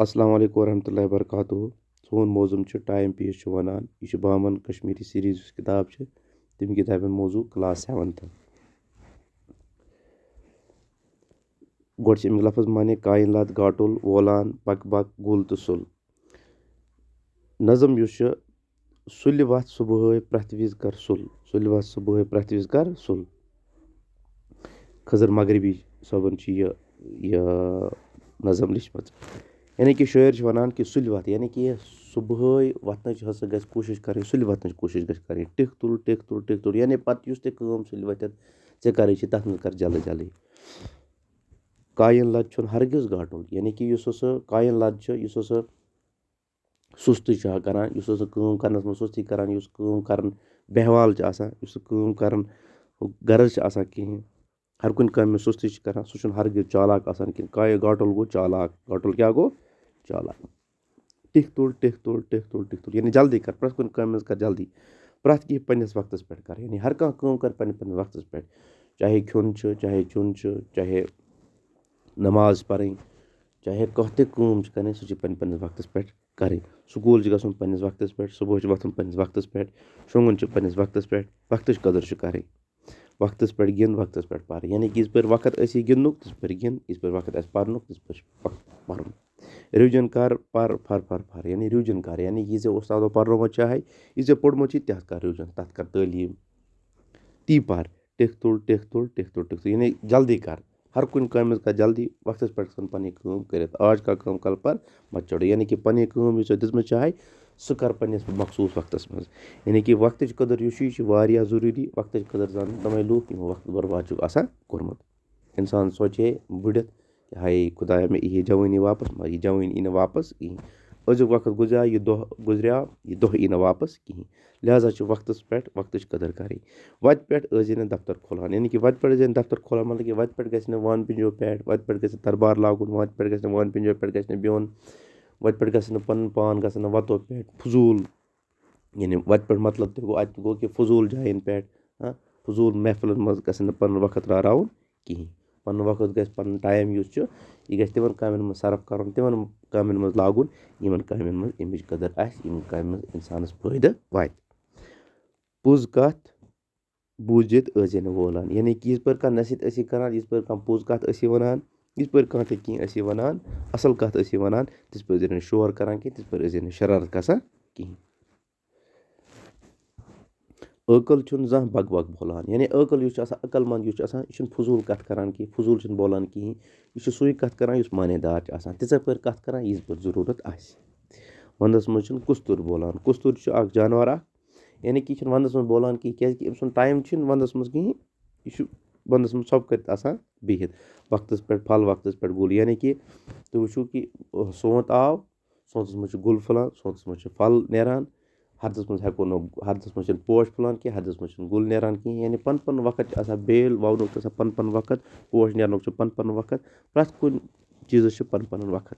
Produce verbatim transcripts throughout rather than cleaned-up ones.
السلام علیکم ورحمۃ اللہ وبرکاتہ۔ سون موضوع چھُ ٹائم پیس چھُ وَنان۔ یہِ چھُ بامن کشمیری سیریز یُس کِتاب چھِ، تَمہِ کِتابہِ ہُنٛد موضوع کلاس سیونتھ۔ گۄڈٕ چھِ اَمیُک لفظ معنی کاین لد، گاٹُل، وولان، پک بک، گُل تہٕ سُل۔ نظم یُس چھُ، سُلہِ وَتھ صُبحٲے پرٛٮ۪تھ وِزِ کر سُل، سُلہِ وَتھ صُبحٲے پرٛٮ۪تھ وِزِ کر سُل۔ خضر مغربی صٲبن چھِ یہِ، یہِ نظم لیچھمٕژ۔ یعنی کہِ شٲعر چھُ وَنان کہِ سُلہِ وَتھ، یعنی کہِ صُبحٲے وَتھنٕچ ہسا گژھِ کوٗشِش کَرٕنۍ، سُلہِ وَتھنٕچ کوٗشِش گژھِ کَرٕنۍ۔ ٹِکھ تُل، ٹِکھ تُل، ٹِکھ تُل، یعنی پَتہٕ یُس تہِ کٲم سُلہِ وَتھٮ۪تھ ژےٚ کَرٕنۍ چھِ، تَتھ منٛز کَر جلدی جلدی۔ کاین لد چھُنہٕ ہرگز گاٹُل، یعنی کہِ یُس ہسا کاین لد چھُ، یُس ہسا سُستٕے چھُ کران، یُس ہسا کٲم کرنَس منٛز سُستی کران، یُس کٲم کرن بیہوال چھُ آسان، یُس سُہ کٲم کرن غرض چھُ آسان کِہیٖنۍ، ہر کُنہِ کامہِ منٛز سُستی چھُ کران، سُہ چھُنہٕ ہرگز چالاک آسان کِہیٖنۍ۔ کاین گاٹُل گوٚو چالاک، گاٹُل کیٛاہ گوٚو؟ چالاک۔ ٹِکھ تُل، ٹِکھ تُل، ٹِکھ تُل، ٹِکھ تُل، یعنی جلدی کر، پرٛٮ۪تھ کُنہِ کامہِ منٛز کر جلدی، پرٛٮ۪تھ کینٛہہ پنٛنِس وقتَس پٮ۪ٹھ کر، یعنی ہر کانٛہہ کٲم کر پنٛنہِ پنٛنہِ وقتَس پٮ۪ٹھ، چاہے کھیوٚن چھُ، چاہے چیوٚن چھُ، چاہے نماز پَرٕنۍ، چاہے کانٛہہ تہِ کٲم چھِ کَرٕنۍ، سُہ چھِ پنٛنہِ پنٛنِس وقتَس پٮ۪ٹھ کَرٕنۍ۔ سکوٗل چھِ گژھُن پنٛنِس وقتَس پٮ۪ٹھ، صُبحٲے چھِ وۄتھُن پنٛنِس وقتَس پٮ۪ٹھ، شۄنٛگُن چھُ پنٛنِس وقتَس پٮ۪ٹھ، وقتٕچ قدٕر چھِ کَرٕنۍ۔ وقتَس پٮ۪ٹھ گِنٛد، وقتَس پٮ۪ٹھ پَر، یعنی کہِ یِژ پٲرۍ وقت ٲسی گِنٛدنُک، تِژ پٲرۍ گِنٛد، یِژ پٲرۍ وقت آسہِ پَرنُک، تِژ پٲرۍ چھُ وقت پَرُن۔ رِوجن کر، پَر، پَر، پَر، پَر، یعنی رِوجن کر، یعنی یہِ ژےٚ اُستادو پَرنومُت چھُ، یہِ ژےٚ پوٚرمُت چھُ، تَتھ کر رِوجن، تَتھ کر تعلیٖم۔ تی پَر، ٹِکھ تُل، ٹِکھ تُل، ٹِکھ تُل، ٹِکھ تُل، یعنی جلدی کر، ہر کُنہِ کامہِ منٛز کر جلدی، وقتَس پٮ۪ٹھ ژھٕن پَنٕنۍ کٲم کٔرِتھ۔ آج کا کٲم کل پر مت چھوڑو، یعنی کہِ پَنٕنۍ کٲم یُس ژےٚ دِژمٕژ چھےٚ، سُہ کر پَنٕنِس مخصوٗص وقتَس منٛز، یعنی کہِ وقتٕچ قدٕر یُس چھُ، یہِ چھُ واریاہ ضروٗری۔ وقتٕچ قدٕر زانن تِمے لوٗکھ، یِمو وقت برباد چھُکھ آسان کوٚرمُت۔ اِنسان سونٛچہِ ہے بٕڈِتھ، ہاے خۄدایا، مےٚ یی ہے جوٲنی واپس، مگر یہِ جوٲنی یی نہٕ واپس کِہیٖنۍ۔ أزیُک وقت گُزریو، یہِ دۄہ گُزریو، یہِ دۄہ یی نہٕ واپس کِہیٖنۍ۔ لہذا چھُ وقتس پٮ۪ٹھ وقتٕچ قدٕر کَرٕنۍ۔ وَتہِ پٮ۪ٹھ ٲسۍ زِ نہٕ دفتر کھُلان، یعنی کہِ وَتہِ پٮ۪ٹھ ٲسۍ زِ نہٕ دفتر کھُلان، مطلب کہِ وَتہِ پٮ۪ٹھ گژھِ نہٕ وان پِنجو پٮ۪ٹھ، وَتہِ پٮ۪ٹھ گژھِ نہٕ دربار لاگُن، وَتہِ پٮ۪ٹھ گژھِ نہٕ وان پِنجو پٮ۪ٹھ گژھِ نہٕ بِہُن، وَتہِ پٮ۪ٹھ گژھِ نہٕ پَنُن پان گژھِ نہٕ وَتو پٮ۪ٹھ فضوٗل۔ یعنی وَتہِ پٮ۪ٹھ مطلب تہِ گوٚو، اَتہِ گوٚو کہِ فضوٗل جایَن پٮ۪ٹھ، ہاں، فضوٗل محفلَن منٛز گژھِ نہٕ پَنُن وقت راوراوُن کِہیٖنۍ۔ پَنُن وقت گژھِ، پَنُن ٹایم یُس چھُ، یہِ گژھِ تِمَن کامٮ۪ن منٛز صرف کَرُن، تِمَن کامٮ۪ن منٛز لاگُن، یِمَن کامٮ۪ن منٛز اَمِچ قدٕر آسہِ، یِمَن کامٮ۪ن منٛز اِنسانَس فٲیدٕ واتہِ۔ پوٚز کَتھ بوٗزِتھ ٲسۍ زِ نہٕ وولان، یعنی کہِ یِژ پٲرۍ کانٛہہ نصیحت ٲسی کَران، یِژ پٲرۍ کانٛہہ پوٚز کَتھ ٲسی وَنان، یِژ پٲرۍ کانٛہہ تہِ کینٛہہ ٲسی وَنان، اَصٕل کَتھ ٲسی وَنان، تِژ پٲرۍ ٲسۍ زِ نہٕ شور کَران کینٛہہ، تِژ پٲرۍ ٲسۍ زِ نہٕ شرارت گژھان کِہیٖنۍ۔ عٲقل چھُنہٕ زانٛہہ بگ بگ بولان، یعنی عٲقل یُس چھُ آسان، عقل مند یُس چھُ آسان، یہِ چھُنہٕ فضوٗل کَتھ کَران کینٛہہ، فضوٗل چھُنہٕ بولان کِہیٖنۍ، یہِ چھُ سُے کَتھ کَران یُس معنی دار چھُ آسان، تِژَے پٲرۍ کَتھ کَران یِژ پٲرۍ ضروٗرت آسہِ۔ وَندَس منٛز چھُنہٕ کُستُر بولان، کُستُر چھُ اَکھ جانوَر اَکھ، یعنی کہِ یہِ چھُنہٕ وَندَس منٛز بولان کِہیٖنۍ، کیٛازِکہِ أمۍ سُنٛد ٹایم چھُنہٕ وَندَس منٛز کِہیٖنۍ، یہِ چھُ وَندَس منٛز ژھۄپہٕ کٔرِتھ آسان بِہِتھ، وقتَس پٮ۪ٹھ پھل، وقتَس پٮ۪ٹھ گُل، یعنی کہِ تُہۍ وٕچھِو کہِ سونٛت آو، سونٛتَس منٛز چھُ گُل پھٔلان، سونٛتَس منٛز چھُ پھل نیران، ہردَس منٛز ہٮ۪کو نہٕ، ہردَس منٛز چھِنہٕ پوش پھٔلان کینٛہہ، ہردَس منٛز چھِنہٕ گُل نیران کِہیٖنۍ، یعنی پَن پَنُن وقت چھُ آسان، بیٲلۍ وَونُک چھُ آسان پَن پَنُن وقت، پوش نیرنُک چھُ پَن پَنُن وقت، پرٛٮ۪تھ کُنہِ چیٖزَس چھُ پَن پَنُن وقت۔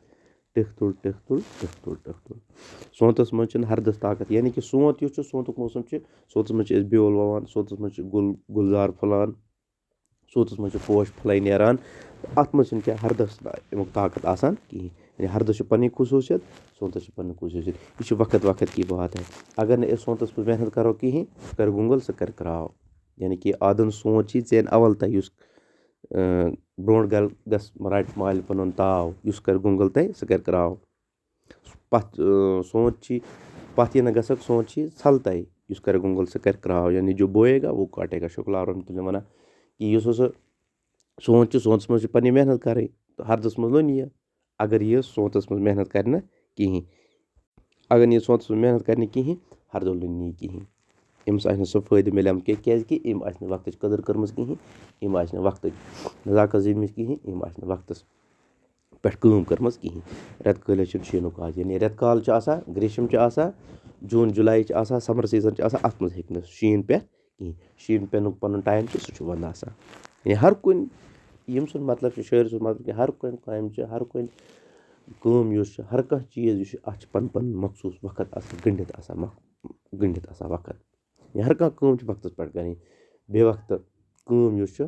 ٹِکھ تُل، ٹِکھ تُل، ٹِکھ تُل، ٹِکھ تُل۔ سونٛتَس منٛز چھِنہٕ ہردَس طاقت، یعنی کہِ سونٛت یُس چھُ، سونٛتُک موسم چھُ، سونٛتَس منٛز چھِ أسۍ بیول وَوان، سونٛتَس منٛز چھِ گُل، گُلزار پھٔلان، سونٛتَس منٛز چھِ پوش پھٔلے نیران۔ اَتھ منٛز چھِنہٕ کینٛہہ ہردَس اَمیُک طاقت آسان کِہیٖنۍ۔ یعنی ہردَس چھِ پَنٕنۍ خصوٗصیت، سونٛتَس چھِ پَنٕنۍ خصوٗصیت۔ یہِ چھِ وقت وقت کی بات ہے۔ اگر نہٕ أسۍ سونٛتَس منٛز محنت کَرو کِہیٖنۍ، سُہ کَرِ گُنٛگل، سُہ کَرِ کرٛاو۔ یعنی کہِ آدَن سونٛت چھِ ژےٚ اَول تۄہہِ یُس، اۭں، برونٛٹھ گَل-، گژھ رَٹہِ مالہِ پَنُن تاو، یُس کَرِ گُنٛگل تۄہہِ، سُہ کَرِ کرٛاو۔ پَتھ، اۭں، سونٛت چھِ، پَتھ یہِ نہٕ گژھکھ، سونٛت چھِ ژھَلتَے، یُس کَرِ گُنٛگل، سُہ کَرِ کرٛاو، یعنی جو بوئے گا، وہ کاٹے گا۔ شُکلا رحمتہ اللہ وَنان کہِ یُس ہسا سونٛت چھُ، سونٛتَس منٛز چھِ پَنٕنۍ محنت کَرٕنۍ، تہٕ ہردَس منٛز لوٚن یہِ۔ اگر یہِ سونٛتَس منٛز محنت کَرِ نہٕ کِہیٖنۍ، اگر نہٕ یہِ سونٛتَس منٛز محنت کَرِ نہٕ کِہیٖنۍ، ہردَس لوٚن نہٕ یہِ کِہیٖنۍ۔ أمِس آسہِ نہٕ سُہ فٲیدٕ مِلیومُت کینٛہہ، کیٛازِکہِ أمۍ آسہِ نہٕ وقتٕچ قدٕر کٔرمٕژ کِہیٖنۍ، أمۍ آسہِ نہٕ وقتٕچ نزاکت زیٖنمٕژ کِہیٖنۍ، أمۍ آسہِ نہٕ وقتَس پٮ۪ٹھ کٲم کٔرمٕژ کِہیٖنۍ۔ رٮ۪تہٕ کٲلِس چھُنہٕ شیٖنُک آز، یعنی رٮ۪تہٕ کال چھُ آسان، گرٛیٖشم چھُ آسان، جوٗن جُلای چھُ آسان، سَمَر سیٖزَن چھُ آسان، اَتھ منٛز ہیٚکہِ نہٕ شیٖن پٮ۪تھ کِہیٖنۍ۔ شیٖن پٮ۪نُک پَنُن ٹایم چھُ، سُہ چھُ وَندٕ آسان۔ یعنی ہر کُنہِ، ییٚمہِ سُنٛد مطلب چھُ، شٲعر سُنٛد مطلب کہِ ہر کُنہِ کامہِ چھِ، ہر کُنہِ کٲم یُس چھِ، ہر کانٛہہ چیٖز یُس چھُ، اَتھ چھُ پَنُن پَنُن مخصوٗص وقت آسان، گٔنٛڈِتھ آسان مخ-، گٔنٛڈِتھ آسان وقت۔ یعنی ہر کانٛہہ کٲم چھِ وقتَس پٮ۪ٹھ کَرٕنۍ۔ بے وقتہٕ کٲم یُس چھُ،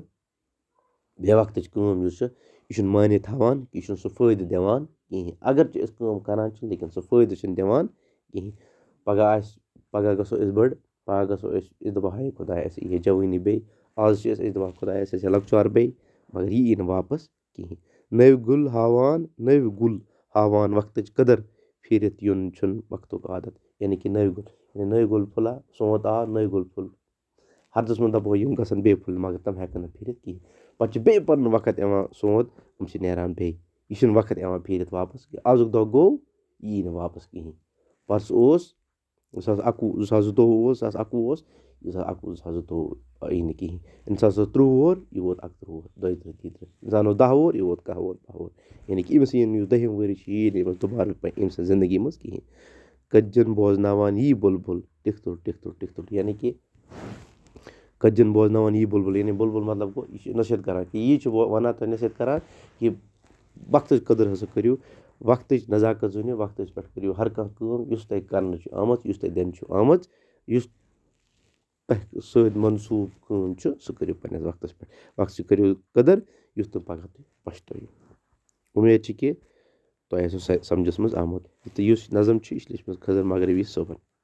بے وقتٕچ کٲم یُس چھِ، یہِ چھُنہٕ معنی تھاوان، یہِ چھُنہٕ سُہ فٲیدٕ دِوان کِہیٖنۍ۔ اگر چھِ أسۍ کٲم کَران چھِ، لیکِن سُہ فٲیدٕ چھِنہٕ دِوان کِہیٖنۍ۔ پَگاہ آسہِ، پَگاہ گژھو أسۍ بٔڑ، پَگاہ گژھو أسۍ، أسۍ دَپو، "ہاے خۄدایا، اَسہِ یی ہے جوٲنی بیٚیہِ۔" آز چھِ أسۍ، أسۍ دَپان، "خۄدایا، اَسہِ آسہِ ہے لۄکچار بیٚیہِ۔" مگر یہِ یی نہٕ واپَس کِہیٖنۍ۔ نٔوۍ گُل ہاوان، نٔوۍ گُل ہاوان وقتٕچ قدر، پھیٖرِتھ یُن چھُنہٕ وقتُک عادت۔ یعنی کہِ نٔوۍ گُل، یعنی نٔوۍ گُل پھُلہ، سونٛت آو، نٔوۍ گُل پھُل۔ ہردَس منٛز دَپو یِم گژھن بیٚیہِ پھُلنہِ، مگر تِم ہٮ۪کَن نہٕ پھیٖرِتھ کِہیٖنۍ۔ پَتہٕ چھِ بیٚیہِ پَنُن وقت یِوان سونٛت، یِم چھِ نیران بیٚیہِ۔ یہِ چھُنہٕ وقت یِوان پھیٖرِتھ واپَس کینٛہہ۔ آزُک دۄہ گوٚو، یہِ یی نہٕ واپَس کِہیٖنۍ۔ پَتہٕ اوس زٕ ساس اَکوُہ، زٕ ساس زٕتووُہ اوس، زٕ ساس اَکوُہ اوس، زٕ ساس اَکوُہ، زٕ ساس زٕتووُہ یی نہٕ کِہیٖنۍ۔ زٕ ساس ترٛۆوُہ وُہُر، یہِ ووت اَکترٛہ وُہُر، دۄیہِ ترٕٛہ، تیٚیہِ ترٕٛہ۔ زَن اوس دَہ وُہُر، یہِ ووت کاہ وُہُر، باہ وُہُر۔ یعنی کہِ أمِس یی نہٕ یُس دٔہِم ؤری چھُ، یہِ یی نہٕ أمِس دُبارٕ پَ-، أمۍ سٕنٛز زِندگی منٛز کِہیٖنۍ۔ کٔتجَن بوزناوان یی بُلبُل، ٹِکھ ٹُل، ٹِکھ ٹُل، ٹِکھ ٹُل۔ یعنی کہِ کٔتجَن بوزناوان یی بُلبُل، یعنی بُلبُل مطلب گوٚو، یہِ چھِ نصیحت کَران کہِ یہِ چھِ وَ-، وَنان تۄہہِ نصیحت کَران کہِ وقتٕچ قدٕر ہسا کٔرِو، وقتٕچ نزاکت زٲنِو، وقتَس پٮ۪ٹھ کٔرِو ہر کانٛہہ کٲم، یُس تۄہہِ کرنہٕ چھُ آمُت، یُس تۄہہِ دِنہٕ چھُ آمُت، یُس تۄہہِ سۭتۍ منسوٗب کٲم چھُ، سُہ کٔرِو پنٛنِس وقتَس پٮ۪ٹھ۔ وقتٕچ کٔرِو قدٕر، یُتھ نہٕ پگاہ تُہۍ پَشتٲیِو۔ اُمید چھِ کہِ تۄہہِ آسِوٕ سَ-، سَمجھَس منٛز آمُت۔ تہٕ یُس نظم چھُ، یہِ چھِ لیٚچھمٕژ خضر مغربی صٲبَن۔